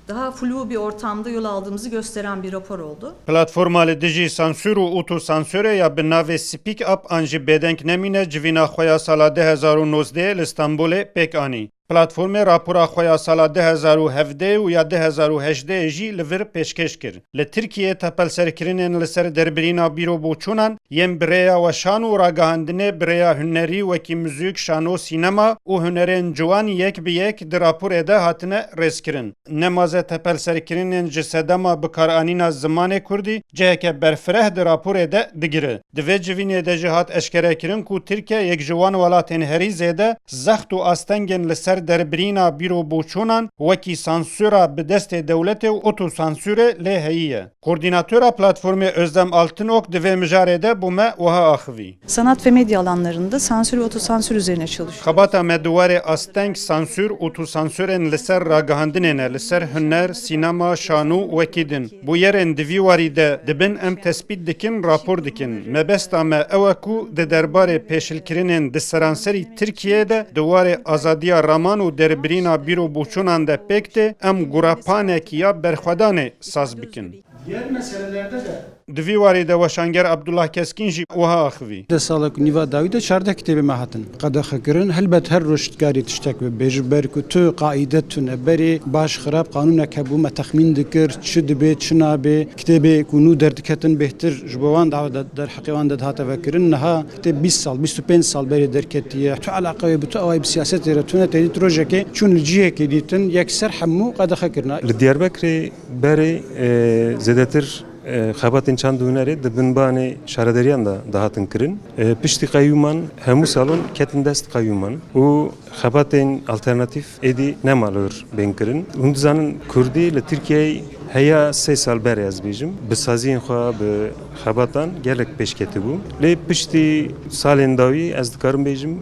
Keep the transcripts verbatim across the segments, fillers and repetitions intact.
Daha flu bir ortamda yol aldığımızı gösteren bir rapor oldu. Platforma li dijî sansûr û otosansûrê ya bi navê Speak Up an jî Bêdeng Nemîne civîna xwe ya sala du hezar û nozdeh li Stenbolê pêk anî. Platformê rapora xwe ya sala du hezar û hevdeh û ya du hezar û hejdeh jî li vir pêşkêş kir. Li Tirkiyeyê tepelserkirinên li ser derbirîna bîroboçûnan yên bi rêya weşan û ragihandinê bi rêya hunerî wekî muzîk, şano, sînema û hunerên ciwan yek bi yek di raporê de hatine rêzkirin. Nemaze tepelserkirinên ji sedema bikaranîna zimanê kurdî ciheke berfireh di raporê de digire. Di vê civînê de jî hat eşkerekirin ku Tirkiye yek ji wan welatên herî zêde zext û astengên li ser derbirîna bîroboçûnan wekî sansûra bi destê dewletê û otosansûrê lê heyî ye. Koordînatora platformê Özlem Altınok di vê mijarê de bo me wiha axivî. Sanat ve medya alanlarında sansür ve otosansür üzerine çalışıyoruz. Xebata me di warê asteng, sansûr û otosansûrên li ser ragihandinê ne, li ser huner, sînema, şano û wekî din. Bûyerên di vî warî de dibin em tespît dikin, rapor dikin. Mebesta me ew e ku di derbarê pêşilkirinên di seranserî Tirkiyeyê de di warê azadiya raman û derbirîna bîroboçûnan de pêk tê, em gurapanek ya berxwedanê saz bikin. Diğer meselelerde de Di vî warî de weşanger Abdullah Keskîn jî wiha axivî. Deh salek û nîva dawî de çardeh kitêbê me hatin qedexekirin. Helbet her roj dikarî tiştek bibêjî, ber ku tu qaîde tune berê, baş xirab, qanûnek hebû, me texmîn dikir, çi dibê, çi nabê. Kitêbê ku nû derdiketin bêhtir ji bo wan dawa de, derheqê wan de dihate vekirin. Niha kitêb bîst sal, bîst û pênc sal berê derketiye. Tu eleqe wê bi tu awayî bi siyasetê re tune tê dît rojekê çûn li cihekê dîtin, yekser hemû qedexe kirine. Li Diyarbekirê berê, e, zêdetir, e, xebatên çand û hunerê di bin banê şaredariyan de dihatin kirin. E, piştî qeyûman hemû salon ketin dest qeyûman û xebatên alternatîf êdî nema li wir bên kirin. Hûn dizanin kurdî li Tirkiyeyê heya sê sal berê ez bêjim. Bi saziyên xwe, bi xebatan gelek pêş ketibû. Lê piştî salên dawî ez dikarim bêjim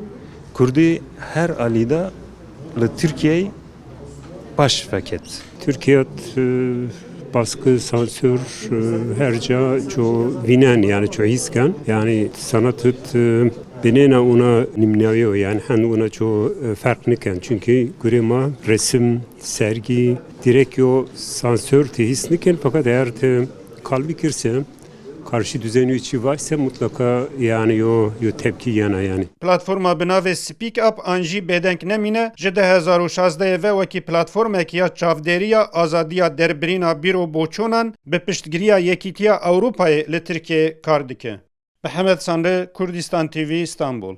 kurdî her alî de li Tirkiyeyê paş veket. Tirkiye, e, baskı, sansür, e, her ca ço vînen, yani ço hîs ken. Yani sanatı, e, binêna ona nimnayo, yani hen ona ço, e, ferq niken. Çünkü gurê ma resim, sergi, direkt yo sansür te hîs niken, fakat eğer te kalbi kirse, karşı düzeni içi varsa mutlaka yani yo, yo tepki yana yani. Platforma bi navê Speak Up an jî Bêdeng Nemîne ji du hezar û şazdeh ve wekî platformekî ya çavdêriya azadiya derbirîna bîroboçûnan bi piştgiriya Yekîtiya Ewropayê li Tirkiyeyê kar dike. Mihemed Sanrê, Kurdistan T V, Stenbol.